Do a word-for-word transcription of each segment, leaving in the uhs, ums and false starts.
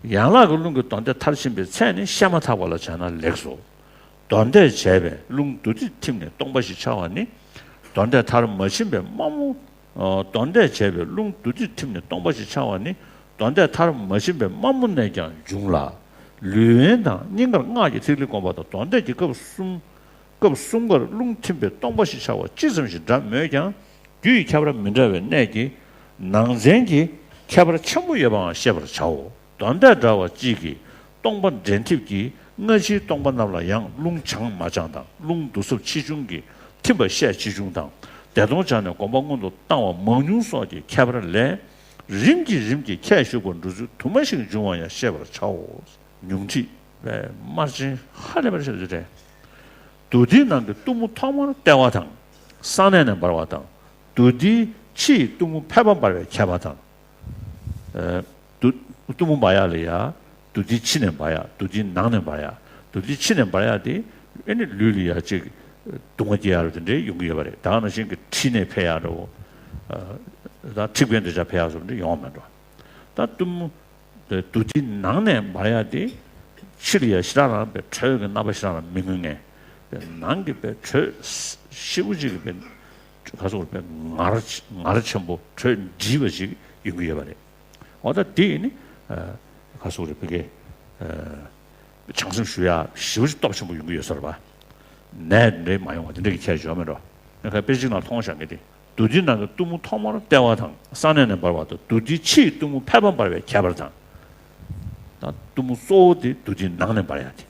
ཡན་ལག་གི་རླུང་གི་གདོན་བདེ་མཐར་ཕྱིན་པའི་ཚད་ནི་བཤད་མ་ཐག་པ་ལ་བྱས་ན་ལེགས་སོ། གདོན་བདེ་བྱས་པས་རླུང་བདུད་རྩིས་ཐིམ་ནས་སྟོང་པ་ཞིག་འཆར་བ་ནི། གདོན་བདེ་མཐར་མ་ཕྱིན་པའི་དམའ་མོ། ཨ། གདོན་བདེ་བྱས་པས་རླུང་བདུད་རྩིས་ཐིམ་ནས་སྟོང་པ་ཞིག་འཆར་བ་ནི། གདོན་བདེ་མཐར་མ་ཕྱིན་པའི་དམའ་མོ་ནས་ཀྱང་འབྱུང་ལ། ལུས་དབེན་དང་སྙིང་གར་སྔགས་ཀྱི་ཐིག་ལེ་བསྒོམ་པ་དང་གདོན་བདེ་གི་སྐབས་གསུམ། སྐབས་གསུམ་ཀར་རླུང་ཐིམ་པས་སྟོང་པ་ཞིག་འཆར་བ་ཅི་ཙམ་ཞིག་འདྲ་མོད་ཀྱང་། རྒྱུ་ཡི་ཁྱད་པར་མི་འདྲ་བའི་གནད་ཀྱིས། ནང་ཚན་གྱི་ཁྱད་པར་ཆེན་པོ་ཡོད་པའང་ཤེས་པར་བྱའོ། གདོན་བདེ་འདྲ་བ་གཅིག་གིས་སྟོང་པ་འདྲེན་ཐིབས་ཀྱིས་སྔ་ཕྱིའི་སྟོང་པ་རྣམས་ལ་ཡང་རླུང་བྱང་མ་བྱང་དང་རླུང་བསྡུ་ཟབ་ཆེ་ཆུང་གིས་ཐིམ་པ་ཤས་ཆེ་ཆུང་དང་བདེ་སྟོང་སྦྱར་ནས་སྒོམ་པ་སྔོན་དུ་བཏང་བ་མང་ཉུང་སོགས་ཀྱི་ཁྱད་པར་ལས། རིམ་གྱིས་རིམ་གྱིས་ཁྱད་ཞུགས་པར་འགྲོ་ཚུལ་དུ་མ་ཞིག་འབྱུང་བ་ཡང་ཤེས་པར་བྱའོ། ཉུང་མཁྲིས་པའི་དམར་ཆེན་ཧ་ལས་པར་ཤེས་ཚུལ་རེད། བདུད་སྡེའི་ནང་གི་གཏུམ་མོ་ཐོག་མར་ལྟེ་བ་དང་གསང་གནས་ནས་འབར་བ་དང་། བདུད་སྡེའི་ཕྱི་ཡི་གཏུམ་མོ་ཕལ་པ་འབར་བའི་ཁྱད་པར་དང་། ཨ། བདུད། གཏུམ་མོ་འབར་ཡག་ལ་ཡ། བདུད་སྡེའི་ཕྱི་ནས་འབར་ཡག་བདུད་སྡེའི་ནང་ནས་འབར་ཡག་བདུད་སྡེའི་ཕྱི་ནས་འབར་ཡག་དེ་ཨེ་ནི་ལུས་ལ་ཡ་ཅིག་སྡུག་བསྔལ་སྐྱེ་ཡག་རེད། དེ་འདྲའི་ཡོང་གི་ཡོད་པ་རེད། ད་ག་ནང་བཞིན་གྱི་མཁྲིས་ནད་འཕེལ་ཡག་འདྲ་བོ། ཨ། ད་མཁྲིས་པའི་འདོད་ཆགས་འཕེལ་ཡག་སོགས་འདི་ཡོང་མེད་འགྲོ། ད་གཏུམ་མོ། བདུད་སྡེའི་ནང་ནས་འབར་ཡག་དེ། ཕྱི་ལ་ཡ་ཞེ་དྲག་རང་པའི་དྲོད་ཀྱི་རྣམ་པ་ཞེ་དྲག་རང་མི་མངོན་ངེས། པའི་ནང་གི་པའི་དྲོད་ཞེ་པོ་ཅིག་གི་པའི་ག་ཟེར་པའི་ངར་ངར་ཆེན་པོ་དྲོད་འདྲིས་པ་ཅིག་ཡོང་གི་ཡོད་པ་རེད། འོ་ད་དེ་ནི། ཨ། ག་ཟེར་རེད་བོད་སྐད། ཨ། བྱང་སེམས་ཞུ་ཡག་ཞེ་པོ་ཅིག་སྟོབས་ཆེན་པོ་ཡོང་གི་ཡོད་ས་རེད་པ། ནད་འདྲེ་མ་ཡོང་བ་དེ་འདྲ་གི་ཁྱད་ཡོད་མེད་འགྲོ། ངས་ཁ་དཔེ་གཅིག་ནང་མཐོང་བཞག་གི་དེ། བདུད་སྡེའི་ནང་གི་གཏུམ་མོ་ཐོག་མར་ལྟེ་བ་དང་གསང་གནས་ནས་འབར་བ་དང་བདུད་སྡེའི་ཕྱི་ཡི་གཏུམ་མོ་ཕལ་པ་འབར་བའི་ཁྱད་པར་དང་། ད་གཏུམ་མོ་གཙོ་བོ་དེ་བདུད་སྡེའི་ནང་ནས་འབར་ཡག་དེ།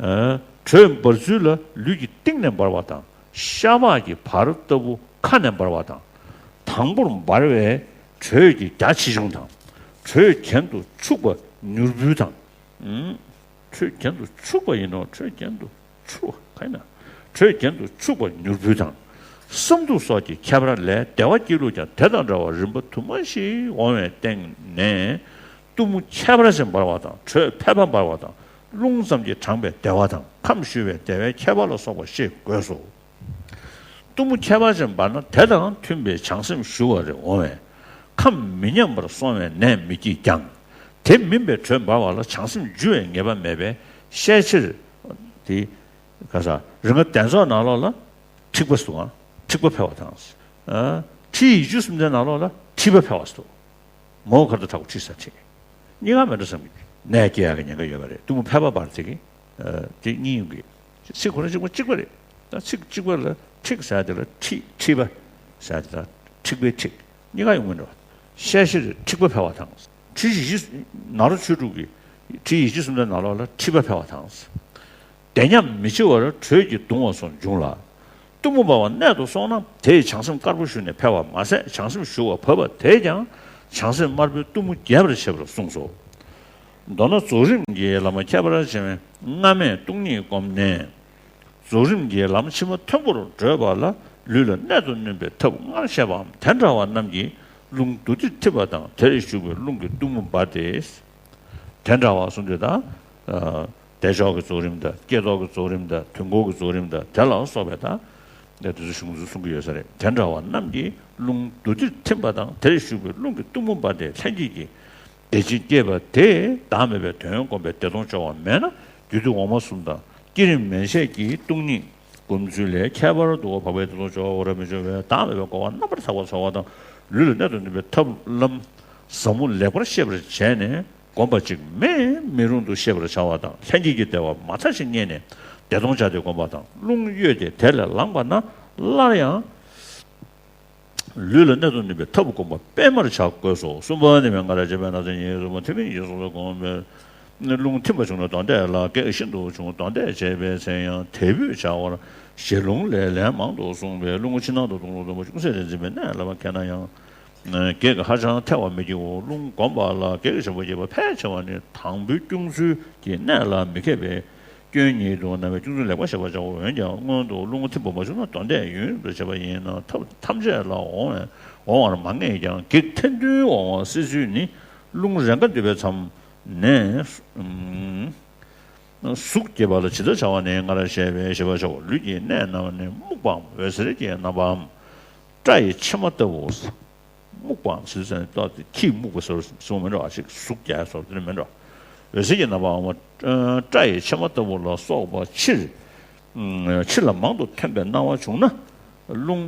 ཨ། དྲོད་འབར་ཚུལ་ལ་ལུས་ཀྱི་གཏིང་ནས་འབར་བ་དང་ཤ་པགས་ཀྱི་བར་ལྟ་བུ་ཁ་ནས་འབར་བ་དང་། དང་པོར་འབར་བའི་དྲོད་ཀྱི་རྒྱ་ཆེ་ཆུང་དང་། དྲོད་གྱེན་དུ་འཆུག་པ་མྱུར་བུལ་དང་། ཨུམ། དྲོད་གྱེན་དུ་འཆུག་པ་ཡིན་ནོ། དྲོད་གྱེན་དུ་འཆུག་པ་ག་ཡིན་ན། དྲོད་གྱེན་དུ་འཆུག་པ་མྱུར་བུལ་དང་། བསམ་གཏུབ་སོགས་ཀྱི་ཁྱད་པར་ལས་བདེ་བ་སྐྱེ་ལུགས་ཀྱང་དེ་དང་འདྲ་བར་རིམ་པ་དུ་མ་ཞིག་འོང་བའི་སྟེང་ནས། གཏུམ་མོ་ཁྱད་པར་ཅན་འབར་བ་དང་དྲོད་ཕལ་པ་འབར་བ་དང་རླུང་ཙམ་གྱིས་དྲངས་པའི་བདེ་བ་དང་ཁམས་ཞུ་བའི་བདེ་བའི་ཁྱད་པར་ལ་སོགས་པ་ཤེས་དགོས་སོ། གཏུམ་མོ་ཁྱད་པར་ཅན་འབར་ན་དེ་དང་མཐུན་པའི་བྱང་སེམས་ཞུ་བ་རེ་འོང་བས། ཁམས་མི་མཉམ་པར་སོང་བའི་ནད་མི་སྐྱེད་ཀྱང་། དེ་མིན་པའི་དྲོད་འབར་བ་ལ་བྱང་སེམས་འཇུ་བའི་ངེས་པ་མེད་པས་ཤས་ཆེར། དེ་ག་ས་རིག་སྔགས་གདན་ཚོགས་ནང་ལོགས་ལ་འཁྲིག་པ་སུ་འང་འཁྲིག་པ་འཕེལ་བ་དང་། ཨ། ཁྲིད་ཡིག་བཅུ་གསུམ་ལྡན་ནང་ལོགས་ལ་འཁྲིད་པ་འཕེལ་བ་སུ། མོ་ཁར་དུ་ཐག་པ་ཁྲིད་ས་ཁྲིད། གཉིས་ཀ་མེད་འགྲོ་བསམ་གྱི། ནད་སྐྱེ་ཡག་གི་ཉེན་ཁ་ཡོད་པ་རེད། གཏུམ་མོ་ཕལ་པ་འབར་ཚིག་གི། ཨ། དེ་གཉིས་ཡོང་གི། ཚིག་ཁོ་རང་གཅིག་པ་གཅིག་པ་རེད། ད་ཚིག་གཅིག་པ་ལ་འཁྲིག་ཟེར་དེ་ལ་འཁྲིད་འཁྲིད་པ་ཟེར་དེ་ལ་འཁྲིག་པའི་འཁྲིག་གཉིས་ཀ་ཡོང་གི་འགྲོ། ཤས་ཆེར་འཁྲིག་པ་འཕེལ་བ་དང་། ཁྲིད་ཡིག་བཅུ་ནཱ་རོ་ཆོས་དྲུག་གི་ཁྲིད་ཡིག་བཅུ་གསུམ་ལྡན་ནང་ལོགས་ལ་འཁྲིད་པ་འཕེལ་བ་དང་། བདེ་ཉམས་མི་ཆེ་བར་དྲོད་ཀྱིས་གདུང་བ་སོགས་འབྱུང་ལ། གཏུམ་མོ་འབར་བ་གནད་དུ་སོང་ན་དེས་བྱང་སེམས་དཀར་པོ་ཞུ་ནས་འཕེལ་བ་མ་ཟད་བྱང་སེམས་ཞུ་བ་བབ་པ་དེས་ཀྱང་བྱང་སེམས་དམར་པོའི་གཏུམ་མོ་རྒྱས་པར་བྱེད་པར་གསུངས་སོ། མདོར་ན་རྫོགས་རིམ་གྱི་ལམ་ཁྱད་པར་ཅན་སྔ་མས་སྟོང་ཉིད་བསྒོམས་ནས། རྫོགས་རིམ་གྱི་ལམ་ཕྱི་མ་མཐོན་པོར་བགྲོད་པ་ལ་ལུས་ལ་གནད་དུ་བསྣུན་པའི་ཐབས་སྔར་བཤད་པའམ་དེ་འདྲ་བ་རྣམས་ཀྱིས་རླུང་བདུད་རྩིས་འཐིབས་པ་དང་དེར་ཞུགས་པའི་རླུང་གི་གཏུམ་མོ་འབར་ཏེ། དེ་འདྲ་བ་གསུངས་དུས་ད། ཨ། བདེ་མཆོག་གི་རྫོགས་རིམ་དང་བསྐྱེད་རྫོགས་ཀྱི་རྫོགས་རིམ་དང་དོན་འཁོར་གྱི་རྫོགས་རིམ་དང་དེ་ལ་སོགས་པའི་ད། དེ་ཚོ་གཞུང་ཚོ་གསུང་གི་ཡོད་ས་རེད། དེ་འདྲ་བ་རྣམས་ཀྱིས་རླུང་བདུད་རྩིས་འཐིབས་པ་དང་དེར་ཞུགས་པའི་རླུང་གི་གཏུམ་མོ་འབར་ཏེ་ལྷན་སྐྱེས་ཀྱི་བདེ་ཆེན་སྐྱེས་པ་དེས་བདག་མེད་པའི་དོན་བསྒོམས་པས་བདེ་སྟོང་སྦྱོར་བ་མེད་ན་རྒྱུད་སྡེ་འོག་མ་གསུམ་དང་བསྐྱེད་རིམ་མན་ཆད་ཀྱི་སྟོང་ཉིད་སྒོམ་ཚུལ་ལས་ཁྱད་པར་དུ་འཕགས་པའི་བདེ་སྟོང་སྦྱོར་བ་འོག་ར་མི་འབྱོར་བས་བདག་མེད་པའི་རྒོལ་བ་རྣམ་པར་དག་པར་ཚོར་བ་དང་ལུས་ལ་གནད་དུ་བསྣུན་པའི་ཐབས་ལམ་ཟབ་མོ་ལེགས་པར་ཤེས་པར་བྱས་ནས་བསྒོམ་པ་གཅིག་མེད་མི་རུང་དུ་ཤེས་པར་བྱ་བ་དང་ལྷན་སྐྱེས་ཀྱི་བདེ་བ་མ་མཐའ་ཞིག་རྙེད་ནས་བདེ་སྟོང་སྦྱར་ཏེ་བསྒོམ་པ་དང་རླུང་གཡོས་ཏེ་དེ་ལས་ལངས་པ་ན་སླར་ཡང་། ལུས་ལ་གནད་དུ་བསྣུན་པའི་ཐབས་སྒོམ་པ་སྤེལ་མར་བྱ་དགོས་སོ། གསུམ་པ་ནི་མན་ངག་ལས་བྱེད་པའི་ནགས་ཚལ་ཉིད་ཡོད་གསུངས་པ་ཐིམ་པའི་ཉིད་གསུངས་པའི་སྒོམ་པའི་རླུང་ཐིམ་པ་བྱུང་ན་གདོན་བདེ་ལ་གེགས་ཤིན་ཏུ་བྱུང་། གདོན་བདེ་བྱས་པའི་ཚེ་ཡང་དལ་བུས་བྱ་བར་ཞེས་རླུང་ལས་ལན་མང་དུ་གསུངས་པས་རླུང་ཕྱི་ནང་དུ་གདུང་རུང་གདོན་པ་ཅུང་ཟད་དེ་འཛིན་པའི་གནད་ལ་མཁས་ན་ཡང་གེགས་ཧ་ཅང་ཐལ་བར་མི་བགྱིའོ། རླུང་བསྒོམ་པ་ལ་གེགས་ཆེན་པོ་བགྱིས་པ་ཕལ་ཆེ་བ་ནི་དང་པོའི་སྐྱུང་ཚུལ་གྱི་གནད་ལ་མི་མཁས་པས། སྐྱོན་ཉིད་དུ་རྣམ་པའི་སྐྱོན་ཚུལ་ལེགས་པར་ཤེས་པར་བྱའོ། འོན་ཀྱང་སྔོན་དུ་རླུང་ཐིམ་པ་མ་བྱུང་ན་གདོན་བདེ་ཡུན་རིང་དུ་བྱེད་པ་ཡིན་ན་ཐབས་ཐམས་ཅད་ལ་འོང་བས་འོང་བར་མ་ངེས་ཀྱང་གེགས་ཐལ་འདོན་འོང་བ་སེལ་ཚུལ་ནི་རླུང་རན་ཁ་འདུས་པའི་མཚམས་ནས་ཟུག་སྐྱེད་པ་ལ་ཇི་ལྟར་བྱ་བ་ནི་སྔར་བཤད་པའི་ཞེས་པར་བྱའོ། ལུས་ཀྱི་གནད་རྣམས་ནི་སྨུག་པའམ་འོད་ཟེར་གྱི་རྣམ་པའམ་སྐྲ་ཡི་ཕྱེ་མ་ལྟ་བུ། རྨུགས་པའམ་ཟེར་ཟེར་ནས་ཏོག་ཙམ་ཁྱིས་རྨུགས་པ་ཟེར་བ་ཟེར་བ་མིན་འགྲོ། ཨ་ཞིག་ཟུག་རྒྱག་སོགས་དེ་འདྲ་མིན་འགྲོ། འོད་ཟེར་གྱི་རྣམ་པའམ་སྐྲ་ཡི་ཕྱེ་མ་ལྟ་བུ་ལ་སོགས་པ་ཕྱིར། ཕྱི་ལ་མང་དུ་ཐོན་པའི་སྣང་བ་བྱུང་ན། རླུང་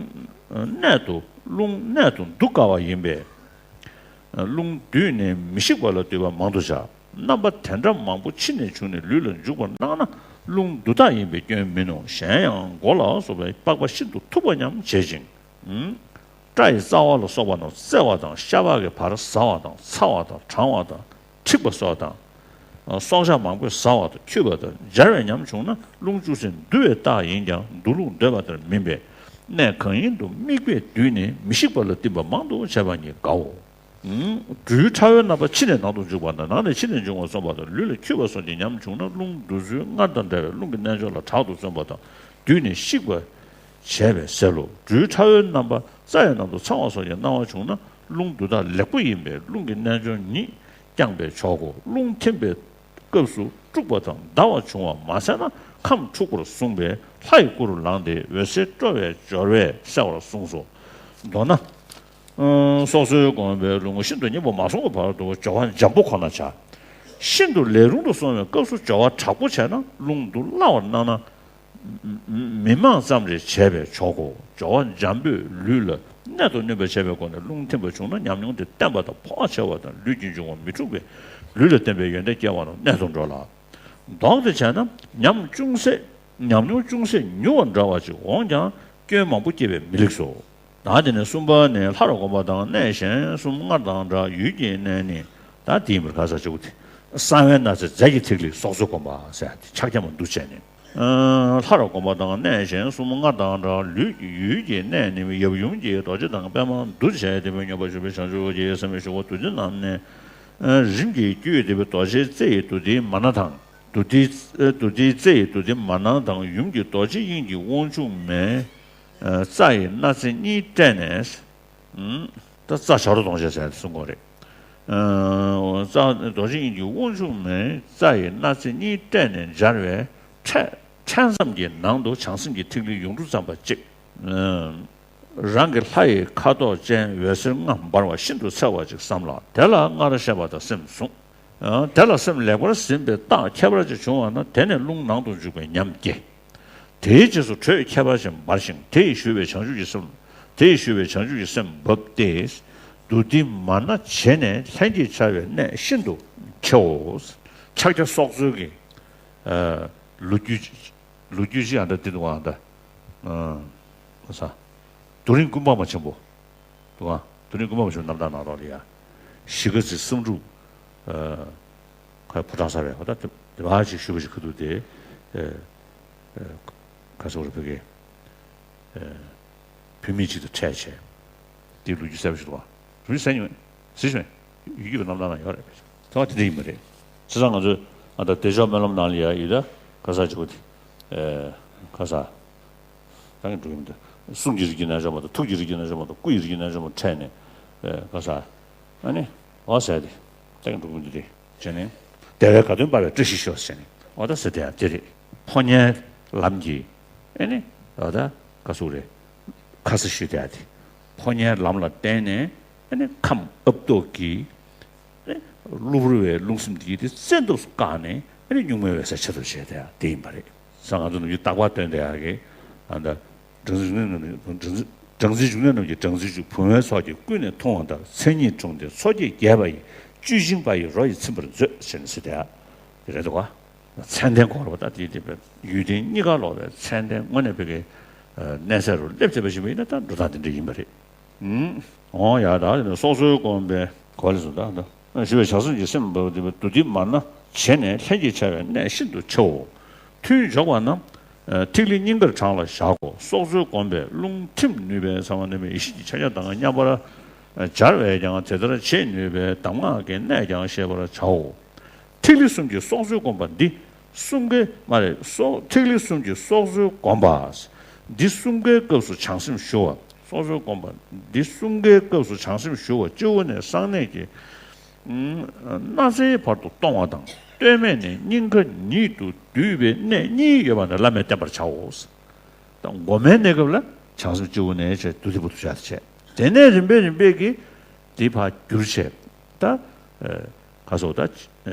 གནད་དུ་རླུང་གནད་དུ་འདུ་དཀའ་བ་ཡིན་པས། རླུང་བསྡུས་ནས་མི་ཤིགས་པ་ལ་བསྡུས་པ་མང་དུ་བྱ། རྣམ་པ་དེ་འདྲ་མང་པོ་ཕྱི་ནས་བྱུང་ནས་ལུས་ལ་འཇུག་པར་སྣང་ན། རླུང་འདུ་རྟགས་ཡིན་པས་སྐྱོན་མིན་ནོ། གཞན་ཡང་མགོ་ལ་སོགས་པའི་པགས་པ་ཤིན་ཏུ་མཐུག་པ་སྙམ་བྱེད་ཅིང་། སྐྲ་ཡི་རྩ་བ་ལ་སོགས་པ་རྣམས་བསལ་བ་དང་། ཤ་པགས་ཀྱི་བར་ཟ་བ་དང་། ཚ་བ་དང་། གྲང་བ་དང་། འཁྲིག་པ་སོགས་དང་། སྲོག་ཆགས་མང་པོས་ཟ་བ་དང་། འཁྱུད་པ་དང་། སྦྱར་བའི་ཉམས་བྱུང་ན། རླུང་ཅུང་ཟད་འདུ་བའི་རྟགས་ཡིན་ཀྱང་། འདུ་རླུང་འདོད་པ་ལྟར་མིན་པས། གནས་གང་ཡིན་དུ་དམིགས་པས་བསྡུས་ནས་མི་ཤིགས་པ་ལ་བསྟིམ་པ་མང་དུ་བྱས་པ་ཉིད་དགའོ། སྦྲུལ་ཕྲ་བའི་རྣམ་པ་ཕྱི་ནས་ནང་དུ་འཇུག་པ་དང་། ནང་ནས་ཕྱི་ནས་འབྱུང་བ་སོགས་པ་དང་། ལུས་ལ་འཁྱུད་པ་སོགས་ཀྱི་ཉམས་བྱུང་ན། རླུང་འདུ་ཚུལ་སྔར་དང་འདྲ་བའི་རླུང་གི་རྣལ་འབྱོར་ལ་དྲག་ཏུ་བརྩོན་པ་དང་། བསྡུས་ནས་ཤིགས་པ་བྱས་པས་སེལ་ལོ། སྦྲུལ་ཕྲ་བའི་རྣམ་པ་རྩ་ཡི་ནང་དུ་ཚང་བ་སོགས་ཀྱི་སྣང་བ་བྱུང་ན། རླུང་འདུ་རྟགས་ལེགས་པོ་ཡིན་པས། རླུང་གི་རྣལ་འབྱོར་ཉིད་བསྐྱངས་པས་ཆོག་གོ། རླུང་ཐིམ་པའི་སྐབས་སུ་དཀྲུགས་པ་དང་འདར་བ་བྱུང་བ་མ་ཟད་ན། ཁམས་འཁྲུགས་པར་གསུངས་པས། ལྷ་ཡི་སྐུ་རུ་ལངས་ཏེ་འོད་ཟེར་སྤྲོ་བའི་སྦྱོར་བས་གསལ་བར་གསུངས་སོ། མདོར་ན། སྲོག་རྩོལ་སྒོམ་པའི་ལུང་ཤིན་ཏུ་སྙན་པོ་མ་གསུངས་པའི་བར་དུ་སྦྱོར་བ་འཇམ་པོ་ཁོ་ན་བྱ། ཤིན་ཏུ་ལས་རུང་དུ་སོང་བའི་སྐབས་སུ་སྦྱོར་བ་དྲག་པོ་བྱས་ན། རླུང་འདུ་སླ་བར་སྣང་ན། མི་མང་ཙམ་རེ་བྱས་པས་ཆོག་གོ། སྦྱོར་བ་འཇམ་པོས་ལུས་ལ་གནད་དུ་བསྣུན་པར་བྱས་པའི་སྒོ་ནས། རླུང་ཐིམ་པ་བྱུང་ན་ཉམས་མྱོང་དེ་བརྟན་པ་དང་འཕོ་བ་ཆེ་བ་དང་། ལུས་ཀྱི་འབྱུང་བ་མི་འཁྲུགས་པས་ལུས་ལ་བརྟན་པའི་ཡོན་ཏན་སྐྱེ་བ་རྣམས་གནད་དུ་འགྲོ་ལ། ལྡོག་སྟེ་བྱས་ན་ཉམས་ཅུང་ཟད་ཉམས་མྱོང་ཅུང་ཟད་ཉུང་བ་འདྲ་བ་ཅིག་འོང་ཀྱང་སྐྱོན་མང་པོ་སྐྱེ་བས་མི་ལེགས་སོ། ད་དེ་ནས་གསུམ་པ་ནི། ལྷ་རུ་བསྒོམ་པ་དང་། གནས་གཞན་གསུམ་སྔར་དང་འདྲ། ཡུལ་གྱི་གནས་ནི། ད་དེ་ཡིན་པར་ག་ས་ཆུ་བོ་དེ། གསང་བའི་སྣ་རྩེ་རྫས་ཀྱི་ཐིག་ལེ་སྲོག་རྩོལ་སྒོམ་པ་ཟེར་ཡ་དེ་ཕྱག་རྒྱ་མ་འདུ་བྱས་ནས། ལྷ་རུ་བསྒོམ་པ་དང་། གནས་གཞན་གསུམ་སྔར་དང་འདྲ། ལུས་ཡུལ་གྱི་གནས་ནི། ཡབ་ཡུམ་གྱི་རྡོ་རྗེ་དང་པདྨ་འདུ་བྱས་ཏེ་མཉམ་པར་བཞག་པའི་བྱང་ཆུབ་ཀྱི་སེམས་ཞུགས་པ་བདུད་རྩི་རྣམས་ནི། རིམ་གྱིས་རྒྱུད་སྡེ་པའི་རྡོ་རྗེ་རྩེ་ཡི་བདུད་རྩིའི་མ་སྣ་དང་། བདུད་རྩི་བདུད་རྩིའི་རྩེ་ཡི་བདུད་རྩིའི་མ་སྣ་དང་། ཡུམ་གྱི་རྡོ་རྗེ་དབྱིངས་ཀྱི་དབང་ཕྱུག་མའི་རྩ་ཡི་སྣ་རྩེ་གཉིས་སྤྲད་ནས། ད་རྩ་བྱ་རོག་གདོང་ཅན་ཟེར་ཏེ་གསུང་གི་རེད། རྩ་རྡོ་རྗེ་དབྱིངས་ཀྱི་དབང་ཕྱུག་མའི་རྩ་ཡི་སྣ་རྩེ་གཉིས་སྤྲད་ནས་སྦྱར་བའི་ཕྲད་ཕྲད་མཚམས་ཀྱི་ནང་དུ་བྱང་སེམས་ཀྱི་ཐིག་ལེ་ཡུངས་འབྲུ་ཙམ་པ་གཅིག་རང་གི་ལྷ་ཡི་ཁ་དོག་ཅན་འོད་ཟེར་ལྔ་འབར་བ་ཤིན་ཏུ་འཚེར་བ་ཅིག་བསམ་ལ། དེ་ལ་སྔར་བཤད་པ་དང་སེམས་བཟུང་། དེ་ལ་སེམས་ལེགས་པར་ཟིན་པའི་རྟགས་ཁྱད་པར་ཅན་བྱུང་བ་ན། དེ་ནས་རླུང་ནང་དུ་འཇུག་པའི་ཉམས་སྐྱེ། དེའི་རྗེས་སུ་དྲོད་ཁྱད་པར་ཅན་འབར་ཞིང་། དེ་ཡིས་ཞུ་བའི་བྱང་ཆུབ་ཀྱི་སེམས། དེ་ཡིས་ཞུ་བའི་བྱང་ཆུབ་ཀྱི་སེམས་འབབ་སྟེ། བདུད་རྩི་མ་སྣ་བྱེ་ནས་ལྷན་ཅིག་འཆར་བའི་གནད་ཤིན་ཏུ་ཆེའོ། ཕྱག་རྒྱ་སྲོག་རྩོལ་གྱི་ལོ་རྒྱུས། ལོ་རྒྱུས་ཅིག་ཨ་འདྲ་འདི་འདུག་ཨ་འདྲ། ཨ་ས། རྡོ་རིང་ཀུན་སྤངས་པ་ཆེན་པོ། འདུག་ཨ། རྡོ་རིང་ཀུན་སྤངས་པ་ཆེན་པོ་རྣམ་ཐར་ནང་ལོགས་ལ་ཡ། གཞིས་ཀ་རྩེ་བསམ་འགྲུབ། ཨ། ཁ་ཕོ་བྲང་ས་རེད། ཧོ་ད་དེ་བ་ཅིག་ཞུ་བ་ཞིག་ཁ་ཐུག་དེ། ཨ། ཁ་སོག་རེ་ཕ་གི། ཨ། བུད་མེད་ཅིག་དང་འཕྲད་བྱས། དེའི་ལོ་རྒྱུས་གསལ་པོ་ཞིག་འདུག་ཨ། རུས་གསལ་ཉུང་། གཟི་བྱུང་། ཡུལ་གྱི་རྣམ་ཐར་ན་ཡོད་རེད། ཚང་མ་དེ་འདྲ་ཡིན་པ་རེད། བྱས་ཙང་ང་ཚོས་ཨ་ད་བདེ་མཆོག་སྨོན་ལམ་ནང་ལ་ཡ་ཡི་ད་ག་ས་ཅིག་གོ་དེ། ཨེ། ག་ས། ད་གིན་འགྲོ་གི་མི་འདུག་གསུང་གི་རིགས་ཀྱི་རྣལ་འབྱོར་མ་དང་། ཐུགས་ཀྱི་རིགས་ཀྱི་རྣལ་འབྱོར་མ་དང་། སྐུ་ཡི་རིགས་ཀྱི་རྣལ་འབྱོར་མ་འཕྲད་ནས། ཨེ། ག་ས། ཨ་ནི། འོ་ཟེར་ཏེ། ད་གིན་འགྲོ་གི་མི་འདུག་དེ། བྱས་ནས། བདེ་བའི་དགའ་སྟོན་སྤར་བའི་བཀྲ་ཤིས་ཤོག་ཟེར་ནས། འོ་ད་ཟེར་དེ་ཡང་དེ་རེད། ཕོ་ཉའི་ལམ་གྱི། ཨེ་ནི། འོ་ད་ག་ཟུག་རེད། ཁ་ས་ཞུས་དེ་ཡང་དེ། ཕོ་ཉའི་ལམ་ལ་བརྟེན་ནས། ཨེ་ནི་ཁམས་ཨབ་ཏོག་གི། ཨེ། གློ་བུར་བའི་རླུང་སེམས་དེ་དེ་བཙན་ཐབས་སུ་བཀག་ནས། ཨེ་ནི་གཉུག་མའི་འོད་གསལ་ཆེ་ཐབས་བྱས་དེ་ཡང་དེ་ཡིན་པ་རེད། ས་ང་ཚོ་ནམ་རྒྱུན་རྟག་པར་སྟོན་དེ་ཡང་གི། ཨ་ད། སྦྲང་རྩི་འབྱུང་གནས་རྣམས་ཀྱི་སྦྲང་རྩི། སྦྲང་རྩི་འབྱུང་གནས་རྣམས་ཀྱི་སྦྲང་རྩི་བཅུ། བུང་བའི་ཚོགས་ཀྱིས་ཀུན་ནས་འཐུང་བ་ལྟར། མཚན་ཉིད་དྲུང་དེ་མཚོ་སྐྱེས་རྒྱས་པ་ཡི། བཅུད་བྱིང་བ་ཡི་རོ་ཡིས་ཚིམ་པར་མཛོད། ཟེར་ནས་ཟེར་དེ་ཡང་དེ་རེད་འདུག་ག་མཚན་ལྡན་སྐོར་བ་ད་དེ་དེ་བས་ཡུལ་ལྡན་གཉིས་ཀ་ལོག་པའི་མཚན་ལྡན་དངོས་གནས་བོད་ཀྱི་གནས་ཚད་རུ་སླེབས་ཚར་བ་ཞིག་ཡིན་ན། ད་འགྲོ་སྟངས་དེ་འདྲ་ཡིན་པ་རེད། ཨུམ། འོ་ཡ། ད་དེ་ནས་སྲོག་རྩོལ་སྒོམ་པའི་གོ་ལ་སོང་ད་ད། ཞུ་བའི་བྱང་སེམས་ཀྱི་སེམས་འབབ་སྟེ། བདུད་རྩི་མ་སྣ་བྱེ་ནས་ལྷན་ཅིག་འཆར་བའི་གནད་ཤིན་ཏུ་ཆེའོ། ཐུན་འཇོག་པ་ན། ཐིག་ལེ་སྙིང་གར་བྲང་ལ་བཞག་གོ། སྲོག་རྩོལ་སྒོམ་པས་རླུང་ཐིམ་ནུས་པས་ཚང་བ་ནི་མེད། ཡེ་ཤེས་ཀྱི་ཕྱག་རྒྱ་དང་མཉམ་པར་སྦྱར་བས་ཀྱང་དེ་ལྟར་བྱེད་ནུས་པས་གདམས་ངག་གི་གནད་ཀྱང་ཤེས་པར་བྱའོ། ཐིག་ལེ་གསུམ་གྱི་སྲོག་རྩོལ་སྒོམ་པ་འདི་གསུམ་ཀའི་མ་རེད། སྲོག་ཐིག་ལེ་གསུམ་གྱི་སྲོག་རྩོལ་སྒོམ་པ། འདི་གསུམ་ཀའི་སྐབས་སུ་བྱང་སེམས་ཞུ་བ། སྲོག་རྩོལ་སྒོམ་པ་འདི་གསུམ་ཀའི་སྐབས་སུ་བྱང་སེམས་ཞུ་བ། སྤྱི་བོ་ནས་གསང་གནས་ཀྱི་སྣ་རྩེའི་བར་དུ་གཏོང་བ་དང་། སྟོད་སྨད་ནས་སྙིང་ག་ཉིད་དུ་བསྡུས་པའི་གནད་གཉིས་ཡོད་པ་ནི་བླ་མས་བསྟན་པར་བྱའོ། དང་སྒོམ་པའི་གནས་སྐབས་ལ་བྱང་སེམས་སྤྱི་བོ་ནས་བྱས། བདུད་རྩི་བར་དུ་བྱ་སྟེ་བྱས། དེ་ནས་རིམ་པས་རིམ་པས་ཀྱིས་ དེ་ཕར་བསྒྱུར་བྱས། ད་ག་སོགས་ད་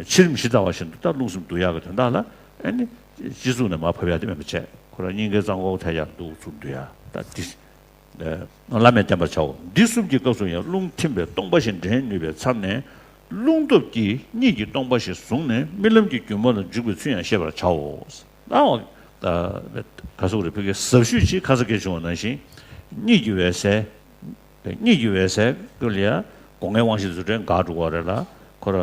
ཕྱི་རིམ་ཇི་ལྟ་བ་བཞིན་དུ་ད་རླུང་སེམས་བསྡུ་ཡག་གི་དོན་དག་ལ་ཨ་ནི་སྤྱི་གཙུག་ནས་མར་ཕབ་ཡག་དེ་མེད་པ་བྱས། ཁོ་རང་སྙིང་གའི་རྩ་འགོག་ཐལ་ཡག་འདུག་ཚུགས་བསྡུ་ཡག་ད་འདི། བླ་མས་བསྟན་པར་བྱའོ། འདི་གསུམ་གྱི་སྐབས་སུ་ཡང་རླུང་ཐིམ་པས་སྟོང་པ་བཞིན་འདྲེན་ནུས་པའི་མཚམས་ནས། རླུང་སྟོབས་ཀྱིས་གཉིད་ཀྱི་སྟོང་པ་བཞིན་བཟུང་ནས་རྨི་ལམ་གྱི་སྒྱུ་མ་ལ་འཇུག་པའི་ཚུལ་ཡང་ཤེས་པར་བྱའོ། ད་འོ་ག་སོགས་རེད། ཕ་གི་ཟབ་ཤོས་ཅིག་ཁ་ས་སྐད་བྱུང་བ་ནང་བཞིན། གཉིད་ཀྱི་འོད་གསལ། གཉིད་ཀྱི་འོད་གསལ་ཀུན་ལ་ཡང་སྒོ་ལྔའི་དབང་ཤེས་རྫུ་འཕྲུལ་འགག་འགྲོ་གི་རེད་ལ། ཁོ་ར་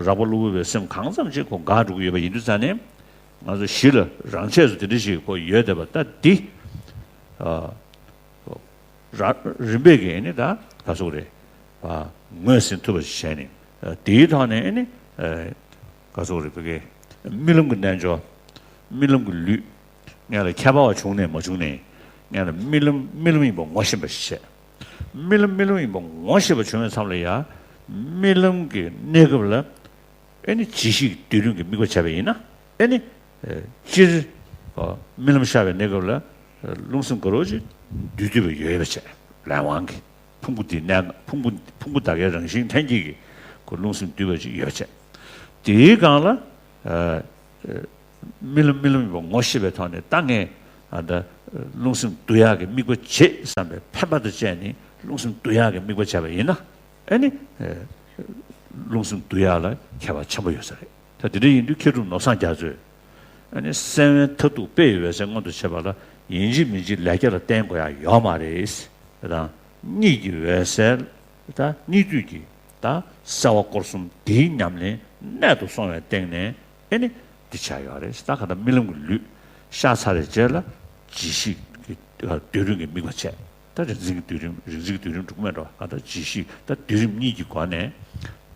རགས་པ་གློ་བུར་བའི་སེམས་གང་ཙམ་ཅིག་ཁོ་འགག་འགྲོ་གི་ཡོད་པ་ཡིན་དུས་ཙང་ནས། ང་ཚོ་གཞི་ལ་རང་ཆས་སུ་དེ་འདྲ་ཞིག་ཁོ་ཡོད་བསྡད་པ་ད་འདི། ར་རིམ་པས་ཀྱིས་ནི་ད་ག་སོགས་རེད། ངོས་ཟིན་ཐུབ་པ་ཞིག་བྱས་ནས། དེའི་ཐོག་ནས་ནི་ག་སོགས་རེད། ཕ་གི་རྨི་ལམ་གྱི་རྣལ་འབྱོར། རྨི་ལམ་གྱི་ལུས། ངས་ལ་ཁྱད་པར་བ་བྱུང་ནས་མ་བྱུང་ནས། ངས་ལ་རྨི་ལམ་རྨི་ལམ་ཡིན་པ་ངོ་ཤེས་པ་ཞིག་བྱས། རྨི་ལམ་རྨི་ལམ་ཡིན་པ་ངོ་ཤེས་པ་བྱུང་བའི་མཚམས་ལ་ཡང་རྨི་ལམ་གྱི་གནས་སྐབས་ལ། ཨེ་ནི་ཇི་ཞིག་སྡོད་རིམ་གྱི་དམིགས་པ་བྱས་པ་ཡིན་ན། ཨེ་ནི། སྤྱིར། རྨི་ལམ་ཤར་བའི་གནས་སྐབས་ལ། རླུང་སེམས་དགའ་རོགས་ཅིག་འདུས་འདུས་པ་ཡོད་པ་བྱས། ལས་དབང་གིས། ཕུང་པོ་འདི་གནས་ཕུང་པོ་ཕུང་པོ་དག་གའི་རང་བཞིན་ལྷན་སྐྱེས་ཀྱི། ཁོ་རླུང་སེམས་འདུས་པ་ཅིག་ཡོད་པ་བྱས། དེའི་སྒང་ལ། རྨི་ལམ་རྨི་ལམ་ཡིན་པ་ངོ་ཤེས་པའི་ཐོག་ནས་ད་ངས། ཨ་ད། རླུང་སེམས་འདུ་ཡག་གི་དམིགས་པ་བྱེད་བསམ་པའི་འཕེན་པ་དང་བཅས་ནས་རླུང་སེམས་འདུ་ཡག་གི་དམིགས་པ་བྱས་པ་ཡིན་ན། ཨ་ནི། རླུང་སེམས་འདུ་ཡག་ལ་ཁྱད་པར་ཆེན་པོ་ཡོད་ས་རེད། ད་དེ་འདྲ་ཡིན་དུས་མཁས་གྲུབ་ནོར་བཟང་རྒྱ་མཚོས། ཨ་ནི་སེམས་དབེན་མཐར་ཐུག་དཔེ་ཡི་འོད་གསལ་མངོན་དུ་བྱེད་པ་ལ་ཡིན་གཅིག་མིན་གཅིག་ལས་རྒྱ་ལ་བརྟེན་དགོས་ཡག་ཡོད་མ་རེད། དང་། གཉིད་ཀྱི་འོད་གསལ། ད་གཉིད་དུས་ཀྱི་ད་གསལ་བ་སྐོར་གསུམ་དེའི་ཉམས་ལེན་གནད་དུ་སོང་བའི་སྟེང་ནས་ཨེ་ནི་འདི་ཆགས་ཡོད་རེད། ད་ག་ད་རྨི་ལམ་གྱི་ལུས་ཤར་ཚར་བའི་རྗེས་ལ་ཇི་ཞིག་གི་སྡོད་རིམ་གྱི་དམིགས་པ་བྱས། ད་རིག་འཛིན་གྱི་སྡོད་རིམ་རིག་འཛིན་གྱི་སྡོད་རིམ་འགྲོ་གི་མེད་འགྲོ། ག་ད་ཇི་ཞིག་ད་སྡོད་རིམ་གཉིས་ཀྱི་སྒོ་ནས་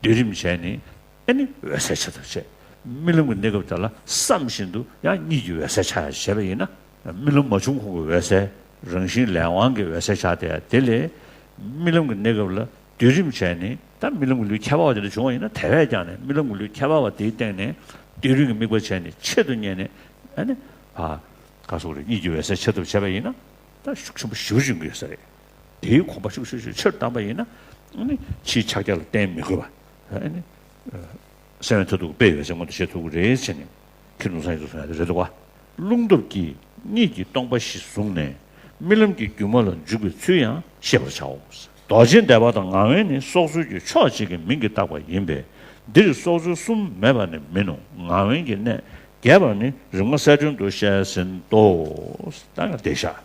སྡོད་རིམ་བྱས་ནས། ཨེ་ནི་འོད་གསལ་ཆགས་ཐབས་བྱས། རྨི་ལམ་གྱི་གནས་སྐབས་དེ་ལ་བསམ་བཞིན་དུ་ཡང་གཉིད་ཀྱི་འོད་གསལ་ཆགས་ཡག་བྱས་པ་ཡིན་ན། རྨི་ལམ་མ་བྱུང་གོང་གི་འོད་གསལ། རང་བཞིན་ལས་དབང་གི་འོད་གསལ་ཆགས་བསྡད་ཡག་དེ་ལས། རྨི་ལམ་གྱི་གནས་སྐབས་ལ་སྡོད་རིམ་བྱས་ནས། ད་རྨི་ལམ་གྱི་ལུས་ཁྱད་པར་བ་དེ་འདྲ་བྱུང་བ་ཡིན་ན། དེ་བས་ཀྱང་ནས་རྨི་ལམ་གྱི་ལུས་ཁྱད་པར་བ་དེའི་སྟེང་ནས་སྡོད་རིམ་གྱི་དམིགས་པ་བྱས་ནས་ཆེད་དུ་གཉེར་ནས། ཨ་ནི། ཕ། ག་སོགས་རེད། གཉིད་ཀྱི་འོད་གསལ་ཆེད་དུ་བྱས་པ་ཡིན་ན། ད་ཤུགས་ཆེན་པོ་ཞེ་པོ་ཅིག་ཡོང་གི་ཡོད་ས་རེད། དེའི་གོམས་པ་ཤུགས་ཆེ་ཤོས་ཆེར་བཏང་པ་ཡིན་ན། ཨ་ནི་ཕྱིའི་ཕྱག་རྒྱ་ལ་བརྟེན་མི་དགོས་པ། ཨ་ནི། སེམས་དབེན་མཐར་ཐུག་དཔེ་ཡི་འོད་གསལ་མངོན་དུ་བྱེད་ཐུབ་ཀྱི་རེད་ཟེར་ནས། མཁས་གྲུབ་ནོར་བཟང་ཡིན་ཚུལ་གསུངས་ཡག་དེ་རེད་འདུག་བ། རླུང་སྟོབས་ཀྱིས་གཉིད་ཀྱི་སྟོང་པ་བཞི་བཟུང་ནས་རྨི་ལམ་གྱི་སྒྱུ་མ་ལ་འཇུག་པའི་ཚུལ་ཡང་ཤེས་པར་བྱའོ། རྡོ་རྗེ་བཟླས་པ་དང་ངག་དབེན་ནི་སྲོག་རྩོལ་གྱི་ཕྱོགས་གཅིག་གི་མིང་གིས་བཏགས་པ་ཡིན་པས། འདིར་སྲོག་རྩོལ་གསུམ་མེད་པ་ནི་མིན་ནོ། ངག་དབེན་གྱི་གནད་རྒྱས་པར་ནི་རིམ་ལྔ་གསལ་སྒྲོན་དུ་བཤད་ཟིན་ཏོ། ད་ང་བསྡད་ཤག